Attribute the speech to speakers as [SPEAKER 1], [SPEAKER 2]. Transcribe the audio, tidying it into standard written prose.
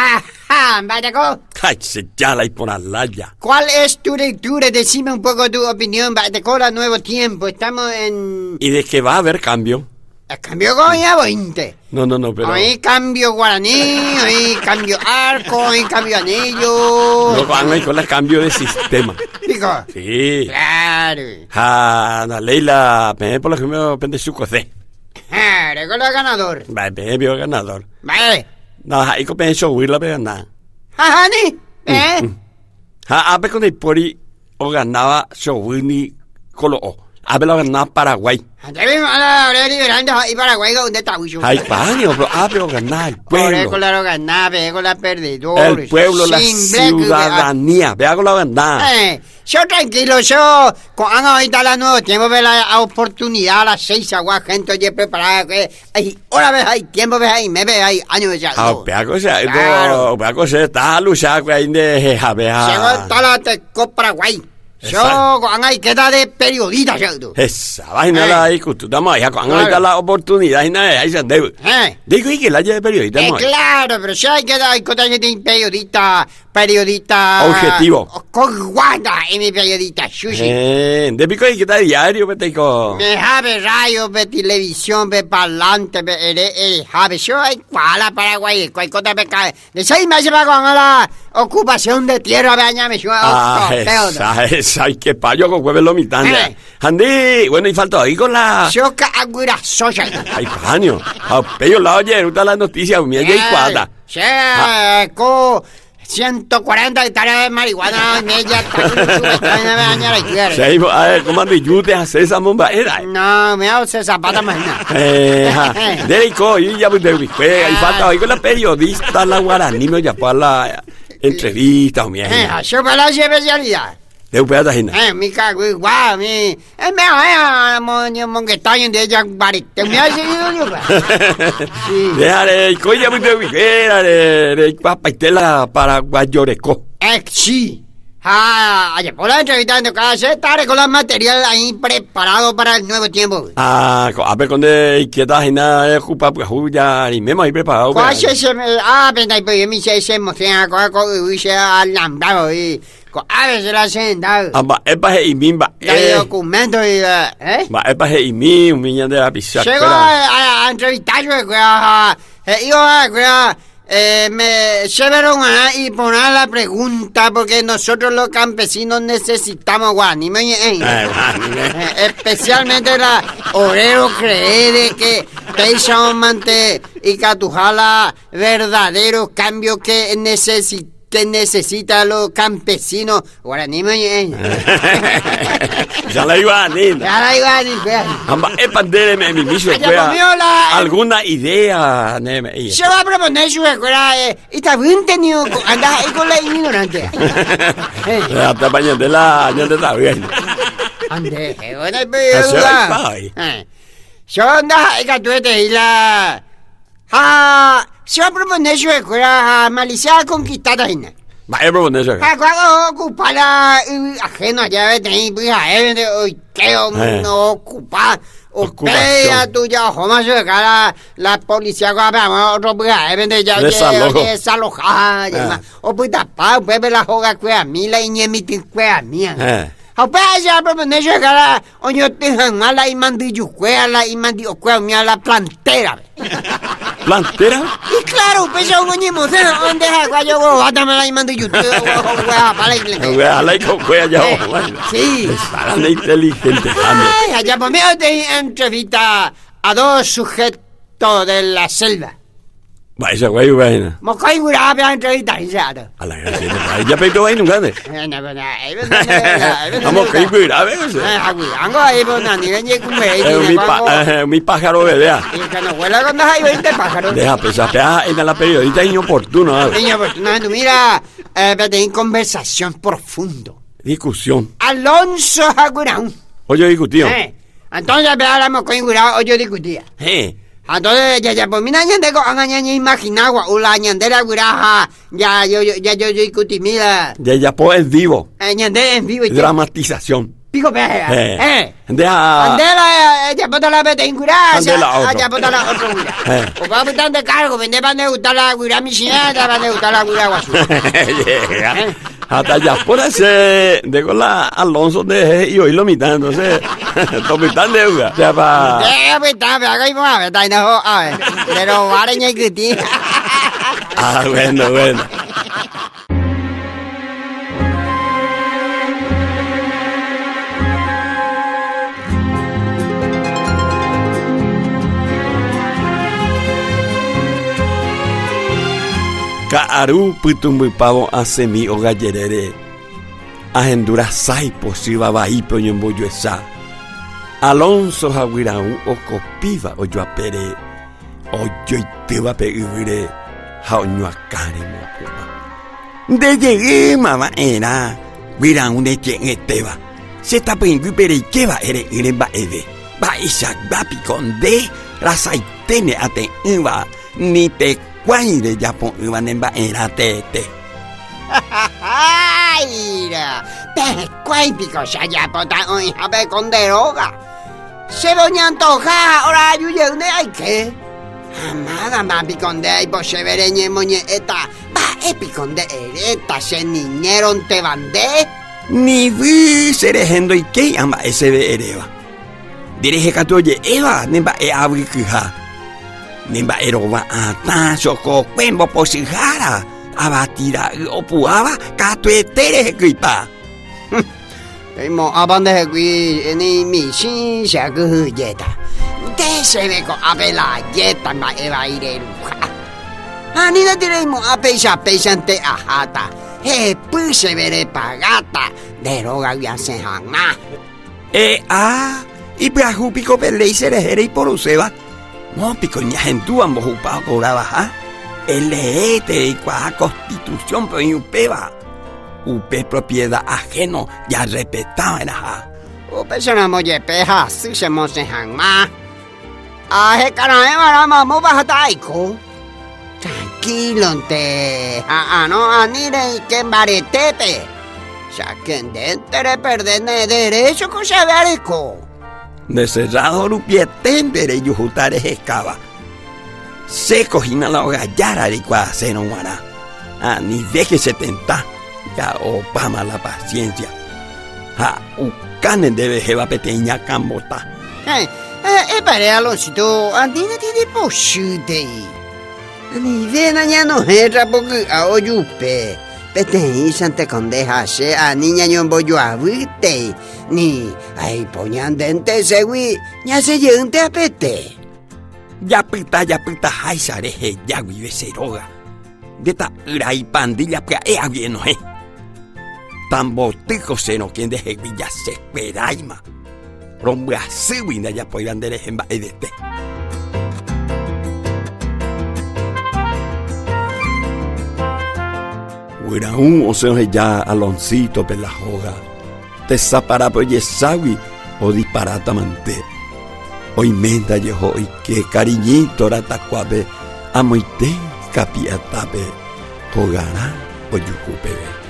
[SPEAKER 1] Ja, ja, mba'eteko.
[SPEAKER 2] Ay, che jára iporã lája.
[SPEAKER 1] ¿Cuál es tu lectura? Decime un poco tu opinión, mba'eteko la nuevo tiempo. Estamos en...
[SPEAKER 2] Y de que va a haber cambio.
[SPEAKER 1] El cambio goya vointe.
[SPEAKER 2] No, no, no, pero.
[SPEAKER 1] Oí cambio guaraní, oí cambio arco, oí cambio anillo.
[SPEAKER 2] No, van a ir con el cambio de sistema.
[SPEAKER 1] Digo.
[SPEAKER 2] Sí.
[SPEAKER 1] Claro.
[SPEAKER 2] Ja, na Leila, pe, por lo que me pende su cosé.
[SPEAKER 1] Claro, con el ganador.
[SPEAKER 2] Va, pe, vio ganador.
[SPEAKER 1] Vale.
[SPEAKER 2] No, ja, iko pe show la pe ganar.
[SPEAKER 1] Ajá, ni. Eh.
[SPEAKER 2] Ja, ape con el pori o ganaba show ni colo o. Ape lo ganaba Paraguay.
[SPEAKER 1] Y Paraguay, ¿dónde está Huicho?
[SPEAKER 2] Ay, paño, pero ape lo ganaba el pueblo.
[SPEAKER 1] Con la ganaba, con la perdedor.
[SPEAKER 2] El pueblo, la ciudadanía. Vea con la ganaba.
[SPEAKER 1] Yo tranquilo, yo con ahorita la nuevo tiempo ve la oportunidad a las 6 agua gente oye preparada que hay hora ves hay tiempo ves hay me ve hay años ya.
[SPEAKER 2] Ah, vea cosa, claro. vea cosa, está luchando ahí de vea.
[SPEAKER 1] Llegó está la teco Paraguay. Yo con ahí queda de periodista yo.
[SPEAKER 2] Esa vaina la discutamos ahí, con ahí está la oportunidad y nada, ahí se ande. Digo y que la de periodista.
[SPEAKER 1] Claro, pero si hay que dar cosas de periodista, periodista
[SPEAKER 2] objetivo.
[SPEAKER 1] Con guarda en mi periodista, sushi.
[SPEAKER 2] De pico y que está diario, peteco.
[SPEAKER 1] Me jabe rayo, ve televisión, ve parlante, ve el jabe. Yo hay cuala Paraguay, cual cosa me cae. De 6 meses va con la ocupación de tierra, ve añame, yo.
[SPEAKER 2] Ah, esa, esa, ay, qué payo con hueve lo mitad. Andy, bueno, y faltó ahí con la.
[SPEAKER 1] Yo ca agüira soya.
[SPEAKER 2] Ay, paño. A pello la oye, gusta la noticia, mi y cuadra.
[SPEAKER 1] Sí, co 140 hectáreas de marihuana, media,
[SPEAKER 2] Sí, a ver, ¿cómo ando yute a esa bomba? Era.
[SPEAKER 1] No, me hago zapata más nada.
[SPEAKER 2] Derico, y ya pues de y falta ahí con la periodista, la guaraní, me ya para la entrevista, mi
[SPEAKER 1] Yo para la especialidad.
[SPEAKER 2] De un pedazo de
[SPEAKER 1] Mi cago igual, mi. Me eh, monguetaño de ella, barite, me hace yo.
[SPEAKER 2] Sí. Déjale, coña, muy de de de papaitela paraguayoreco.
[SPEAKER 1] Sí. Ah, ayer por la entrevista en cada estaré con la material ahí preparado para el nuevo tiempo.
[SPEAKER 2] Ah, a ver, con de inquieta y nada, jupa, pues, ya, y memo ahí preparado.
[SPEAKER 1] ¿Cuál es ese? Ah, pero ahí, mi se se emociona, cuál, cuál, se alambrado y. A veces la senda.
[SPEAKER 2] Amba, epa he imimba.
[SPEAKER 1] El documento y ¿eh?
[SPEAKER 2] Ba, epa he imi, un niño de la pizza.
[SPEAKER 1] Llegó a entrevistar, iba me llevaron a y poner la pregunta porque nosotros los campesinos necesitamos guanime, especialmente la obrero cree de que Teixamante y Catujala verdadero cambio que necesita que necesita los campesinos guaraní.
[SPEAKER 2] Ya la iba a ni.
[SPEAKER 1] Ya la iba a ni.
[SPEAKER 2] Amba, epandere me mi miso alguna idea ne
[SPEAKER 1] Se va a proponer su escuela y está bien tenido anda ahí con la ignorante.
[SPEAKER 2] Hasta mañana la ñande está bien.
[SPEAKER 1] Ande, bueno, Yo anda ahí que y la Ah, se va a proponer su escuela malicia conquistada.
[SPEAKER 2] Va a proponer eso.
[SPEAKER 1] Ah, cuando ocupa la ajeno ya ve tener pues a él hoy que no ocupa Opea tuya ojo más cara la policía va otro pues a él ya desaloja o pues tapa pues la joga que a mí la iñemiti que a mí. Opea ya proponer su escuela oño te la imandi la imandi o la plantera.
[SPEAKER 2] ¿Plantera?
[SPEAKER 1] Y claro, pues yo no ñemo, ¿dónde es yo voy la imandi yo Sí.
[SPEAKER 2] Estarán inteligente.
[SPEAKER 1] Ay, allá por medio de entrevista a dos sujetos de la selva.
[SPEAKER 2] Va, esa güey, güey.
[SPEAKER 1] Mocay gurá, entrevista,
[SPEAKER 2] A la gracia, ya peito ahí nunca, ¿eh? Vamos, que gurá, ¿ves? Mi pájaro bebé.
[SPEAKER 1] Y que no huela cuando hay 20 pájaros.
[SPEAKER 2] Deja, pues, en la periodista inoportuno.
[SPEAKER 1] Inoportuno, mira, eh, conversación profundo.
[SPEAKER 2] Discusión.
[SPEAKER 1] Alonso Agurán.
[SPEAKER 2] Oye, discutió.
[SPEAKER 1] Entonces, hablamos con Gurá, oye, discutía.
[SPEAKER 2] Sí.
[SPEAKER 1] Entonces, ya, ya, pues mira, ñande, ñande, imaginaba, ula, ñandera, guraja, ya, yo, ya, yo, yo, discutí, mira.
[SPEAKER 2] Ya, ya, pues, en vivo.
[SPEAKER 1] Ñande, en vivo.
[SPEAKER 2] Dramatización.
[SPEAKER 1] Piko pe
[SPEAKER 2] Eh.
[SPEAKER 1] Eh.
[SPEAKER 2] Nde ha
[SPEAKER 1] Nde la ejapóta la peteĩ guyra,
[SPEAKER 2] Ha nde la otro.
[SPEAKER 1] ajapóta la otro guyra.
[SPEAKER 2] Eh.
[SPEAKER 1] Opa pyta nde cargo, pe ndépa nde gusta la guyra michĩva, ndépa nde gusta la guyra guasu.
[SPEAKER 2] Yeah. Ha tajapóra che ndéko la Alonso nde he'i oĩ lo mitã, entonces topyta nde guyra. Péapa
[SPEAKER 1] Nde pyta, pe hago iporãvéta aína ho'ave. Nde rováre ñaikytĩ.
[SPEAKER 2] Ah, bueno, bueno. Ka'aru pytũmbypávo asẽmi óga jerére, ahendu rasa ipochýva vaípe oñembojuecha. Alonso ha Guyraũ okopíva ojuapére, ojoitýva pe yvýre ha oñuakãre mopu'ã. Nde jeýma va'erã Guyraũ nekyre'ỹetéva, che tapỹinguýpe reikéva ere'ỹre mba'eve. Mba'eichagua piko nde rasaite ne ate'ỹva ni tekuái rejapo'ỹva ne mba'erã teete.
[SPEAKER 1] Háira! Tekuái piko che ajapóta oĩhápe ko nde róga. Chéve oñantoha ha óra aju jeýnte aike. Ha mávama piko nde aipo chéve reñemoñe'ẽta, mba'e piko nde eréta che niñéronteva nde?
[SPEAKER 2] Ni vy che rehe ndoikéi ã mba'e chéve eréva. Nde rehe katu oje'éva ne mba'e avykyha, ne mba'e rova atã chokokue mbopochyhára, avati ra'y opu'ãva katuete rehekyipa.
[SPEAKER 1] Peimo'ãpa ndehegui ni michĩ che akyhyjéta. Nde chéve ko'ápe la ajéta mba'e vai reruha. Anínati reimo'ã péicha péichante aháta, hepy chéve repagáta nde rógagui asẽ hag̃ua.
[SPEAKER 2] E'a, ipyahu piko pe léi cherehe reiporuséva? Moõ piko ñahendúva mbohupa okobravaha? Eleéte reikuaa Constitución-pe oĩ upéva. Upe propieda ahéno jarrespeta va'erãha.
[SPEAKER 1] Upéicharamo jepe hasy chemosẽ hag̃ua. Ahekaraẽ va'erã mamópa hata aiko. Trankílonte, ha'arõ ani reike mbaretépe. Cháke ndénte reperde ne derécho ko chave areko.
[SPEAKER 2] Nde serrádo rupieténte rejuhúta rehekáva. Chéko hína la ogajára reikuaasérõ g̃uarã. Anivéke che tenta, ja opáma la paciencia. Ha ukáne ndéve héva peteĩ ñakãmbota.
[SPEAKER 1] Epare Alonsito, anína tinepochýtei. Anivéna ñanohẽ trapo ky'a ojupe. Peteĩchante ko nde ha che ani ñañombojoavýtei, ni aipo ñandénte chégui ñasẽ jeýnte apete.
[SPEAKER 2] Japyta japytaháicha reheja guive che róga, nde ta'ýra ipandilla pya'e agui enohẽ. Tamboty ko che rokẽ ndehegui jasekueráima, rombyasýgui ndajapóiva nderehe mba'evete. Guyraũ osẽ oheja Aloncito-pe la hóga. Tesa parápe ojeságui odiparáta mante. Oime ndaje oho oike Cariñito ratakuápe amoite kapi'atápe hogarã ojuhu peve.